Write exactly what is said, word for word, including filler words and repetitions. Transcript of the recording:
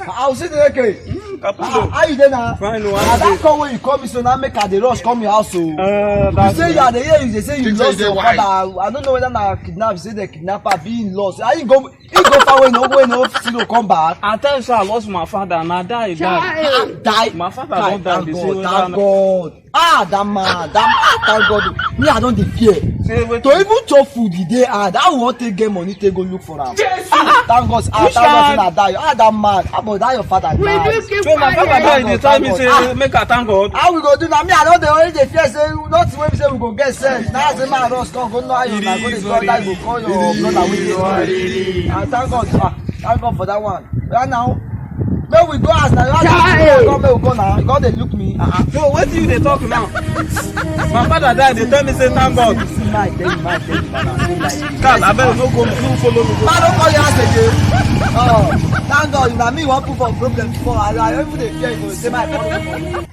I will see the okay. Kapudo. How you dey now? Fine, oh, Na how you that dey? Call when you call me so now make I dey rush come your house o. Uh, You say you are the here, you dey say you Think say lost you your dey wise. father. I don't know whether na kidnap, you say the kidnapper being lost. How you go, you go far away, no go, no still come back. I tell you, say I lost my father, and I die, die. Ah, die. My father Kai, don die, thank they God, say whether thank na- God. Ah, that man, that man, thank God. Me, I don dey fear. Say wait. To even chop food, e dey hard. How we wan take get money, take go look for am? Ah, thank God, ah, Which thank God, one? say na die. Ah, that man, ah, but that your father die. So my father die, dey tell me say make I thank God. How we go do now? Me, I don dey already dey fear say nothing wey be say we go get sense. Now say my rush come go know how you na go dey call, die go call your brother wey dey. Ah, thank God, ah, thank God for that one. Right now, make we go as na. Come, make we go now. You don dey look me. Ah, ah. So wetin you dey talk now? My father die, dey tell me say thank God. See my, tell you my, tell you my. God, abeg no go, no follow me go. Man, don't call your house again. Oh, thank God, na me wan put for problem before. I, I even dey fear you go say my problem.